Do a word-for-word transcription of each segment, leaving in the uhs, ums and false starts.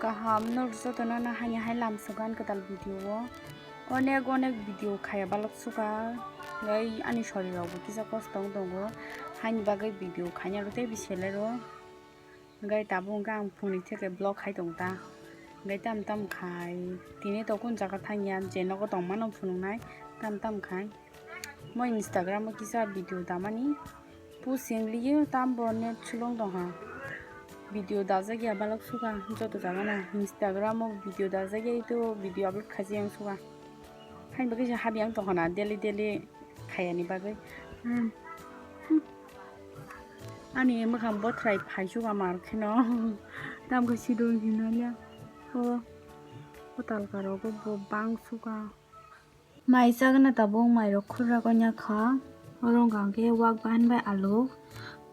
Kaham no jotono no haini hai lam sugan kwtal video o. Onek onek video khaya balok suka. Ngai ani sori rok bo kisa kosto wng tongo. Haini bagwi video khaina rw tei biselero. Ngai tabuk hwnkhe ang phunui theke vlog khai tong ta. Ngai tam tam khai tini to kun jaga thangya je nogo tong mano phunuknai tam tam khai. Mo Instagram o kisa video damani. Pusing liyo tam bo net sulung tongha. Video dajak ya balok suka joto jaga na. Instagram o video dajak ya itu video upload khaji yang suka. Hain bagwi se habi ang tongha na daily daily khayani bagwi. Hmm. Ani mwkhang bothrai phai suka mar kheno. Tam khe sidung hinanya. O. O talka rogo bo bang suka. Mai chagwna tabuk mairok khurra gonya kha. Oro wngkha hwnkhe wak bahan bai alu.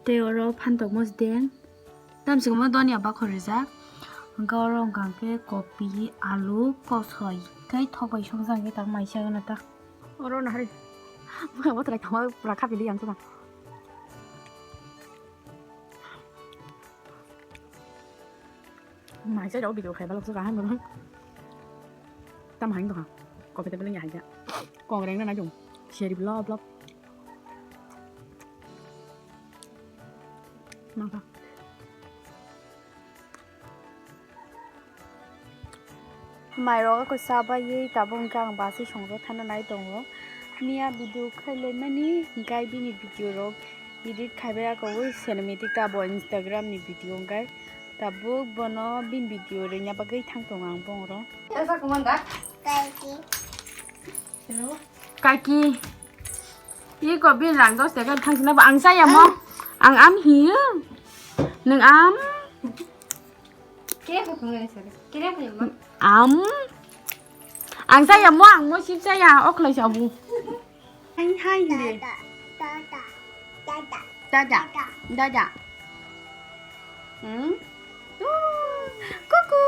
Tei oro phantok mosdeng. Tamsukma donya bakhor rijak. Hwnkhe oro wngkha hwnkhe kopi, alu, kosoi. Tei thok bai songjak hwnkhe tabuk mai chagwna ta. Oro nahari. Bothrai thangma pura khapili ang suka. Mai chai rok video khai balok suka hai mano. Tam hai tongha. Kopi tebel ya hai ja. Kong reng na jong. Seri blob blob. Mangka. Mairok ako cha baiwi tabuk hwnkhe ang basi songjak thana nai tongo. Miya video khailai mani hwnkhe bini video rok edit khaibai ako ui cinematic ta bo Instagram ni video hwnkhe tabuk bono bini video rwna bagwi thang tongo ang bongoro. Kaki. Iko bini rang dos taka thang sina ba ang saya mo. Ang am hiyo. Nang am. Am. Ang saya mo ang mo sip saya oklai sabu. Hai hai de. Dada. Dada. Hmm? Kuku.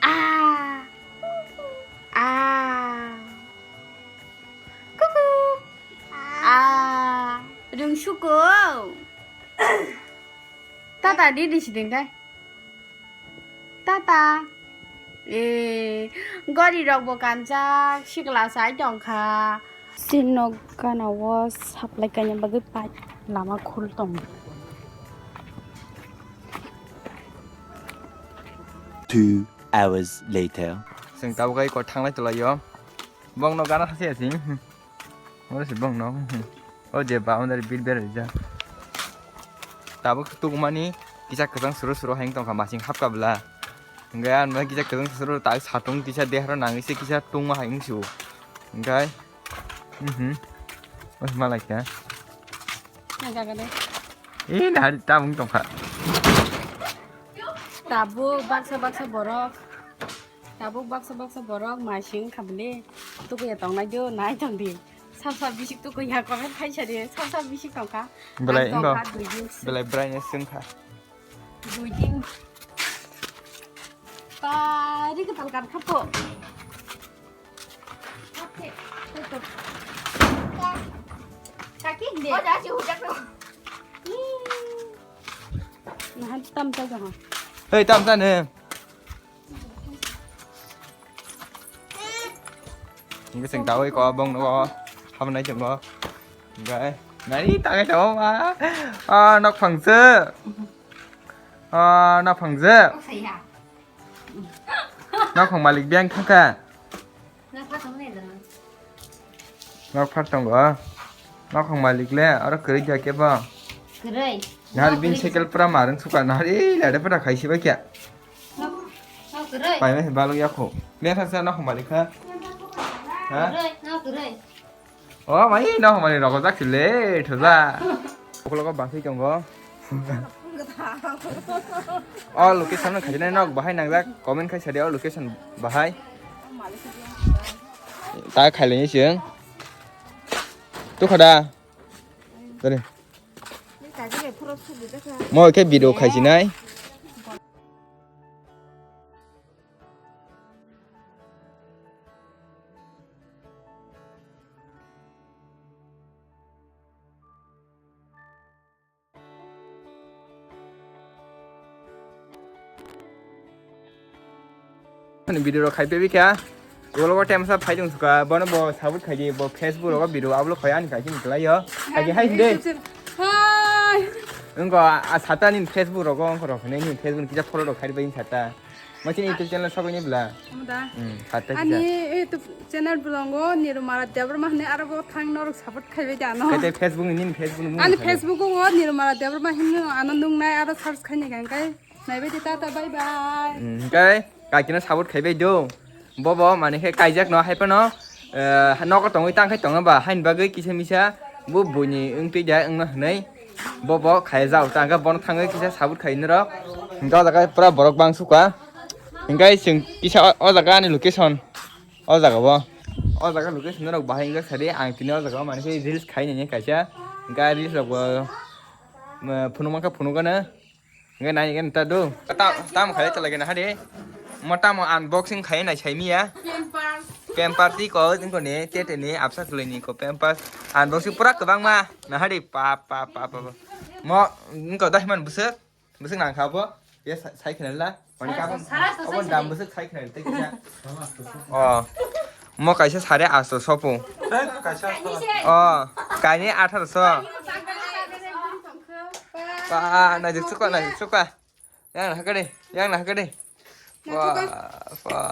Ah. Ah. Kuku. Ah. Rung suku. Tata didi siding kai. Tata. Eh, gori rok bo kanjak sikla sai tongkha. Sinok gana o supply kaina bagwi pipe lama khul tong. Two hours later. Sing tabuk ai ko thanglai tolai yo. Bongno gana hasi asi. Oro se bongno. O je boundary bil ber ja. Tabuk tukmani kisa kwchang suru suru hang tongkha masing hapka bla. Hingke ano kisa kwchang suru tak satung kisa dehro nangwi se kisa tungma hai wngsu. Hingke. Mhm. Os malai ka. Na jaga de. Eh, nahari tabung tongkha. Tabuk baksa baksa borok. Tabuk baksa baksa borok masing khabli. Tukuya tongnai do, nai tongdi. Sab sab bisik tukuya comment khaisa di. Sab sab bisik tongkha. Belai ang tongkha dui din. Belai brightness wngkha. Dui din. Pari kwtal kan khapo. Kaki de. Nahan tam ta jaha. Hei, tam ta ne. Hingke chwng tabui ko bong nogo habnai chwng bo. Hingke nai tangwi tongo ma. Ah, nok phangse. Ah, nok phangse. Nok phang malik biyang thangkha. Nok phar tongo. Nok phar tongo. Nok phang malik le aro kwrwi ja kebo. Kwrwi. Nahar bin cycle pura marung suka nahar ei lade pura khaisi bai kya. Nok, nok kwrwi. Pai mai balok yakho. Le thang sa nok phang malik kha. Ha? Kwrwi, nok kwrwi. O mai no mani rogo jak sile thoja. Okologo basui tongo. O location no khajinai nok bahai nangjak comment khai sadi o location bahai. Ta khailai se. Tu khada. Dale. Mo ke video khaijinai. Video rok khai pebi kha. Ulo time sa phai dong suka, bono bo sabut khai di, bo Facebook rogo video upload khai ani khai chini kelai yo. Khai hai de. Hi. Engko a sata ni Facebook rogo engko rok ne ni Facebook kisa follow rok khai bai sata. Mo chini YouTube channel sabai ni bla. Amda. Hmm, sata kisa. Ani YouTube channel belongo Nirumara Debbarma hwnwi aro bo thang norok support khai bai da no. Kete Facebook ni, ni Facebook ni. Ani Facebook o Nirumara Debbarma hwnwi ano nungnai aro search khai ni gan kai. Naibai di, tata, bye bye. Hmm, kai kakino sabut khai bai do. Bobo mane khe kaijak no hai phano, eh, nogo tongwi tang khai tongo ba, haini bagwi kisa misa bo buini wng twi da wngma hwnwi bobo khai jao ta, hwnkhe bono thangwi kisa sabut khai norok. Hwnkhe o jaga pura borok bang suka. Hwnkhe chwng kisa o, o jaga ani location, o jaga bo. O jaga location norok bahai wngkha sadi, ang tini o jaga o mane khe reels khai nini kaisa. Hwnkhe reels rok bo, eh, phunuk mankha phunukgano. Hwnkhe nai hwnkhe ta do. Ta-, tamo khai chalai gana hade. Mo tamo unboxing khai nai sai miya. Pampers. Pampers ti ko, inko ne, tete ne, absa kulai ni ko pampers. Unboxing pura kwbangma. Na hade pa, pa, pa, pa, pa. Mo, inko dai man busuk. Busuk nang kha bo. Ye sai, sai khna la. Mani ka bo. Sara, sara, sara, abon sara. Dam busuk sai khna te kisa. Oh. Mo kaisa sare asto sopo. Kaisa. Oh, kaini atharo so. Pa, nai juk chukwa, nai juk chukwa. Yang na hakade, yang na hakade. Wah, wah.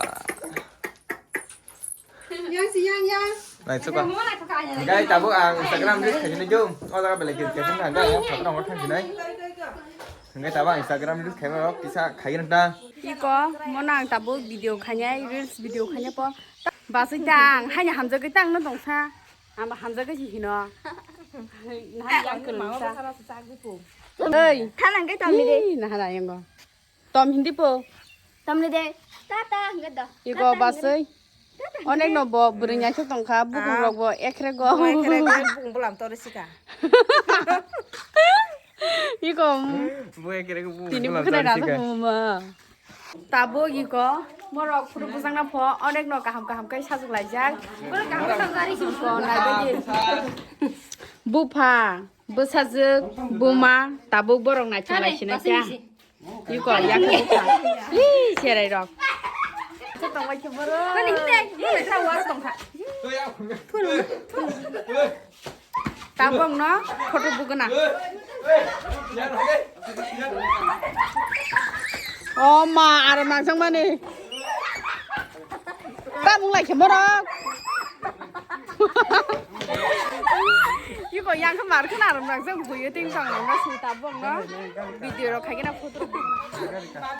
Yang si yang, yang. Nai chukwa. Guys, tabuk ang Instagram reels khaina jom. O jaga belai khe khe thang guys, photo nang thang sinai. Hingke tabuk ang Instagram reels khaima rok kisa khaina ta. Iko, mo nang tabuk video khainai, reels video khainai po. Basui tang, haini hamjagwi tang no tongsa. Ang hamjagwi si hino. Nahani yang kwrwngsa. Oi. Thanang khe tongni de. Ih, nahara yango. Tom hindi po. Tamni de. Tata hingga da. Iko basui. Onek no bo bwrwng nyaisuk tongkha, bukung rok bo ekrego. Bo ekrego, bukung bulam tore sika. Iko. Bo ekrego, bukung bulam tore sika. Tini bukhwnai rajak mama. Tabuk iko, morok photo bwjakna pho, onek no kaham kaham khe sajwk laijak. Borok kaham khe sajwk ari sing ko, naibaidi. Bupha, bwsajwk, buma, tabuk borok naithok lai sinai kha. Iko, yak bupha. Ih, cherai rok. Khe tongbai khe borok. Kani hinde, hinde ta waro tongkha. Tabok no photo bugana. O ma, aro nangjakmani. Tamung lai khe borok. Iko yang khe mar khna aro nangjak buyo ting tong nang si tabok no. Video rok khai khe na photo rok bugana.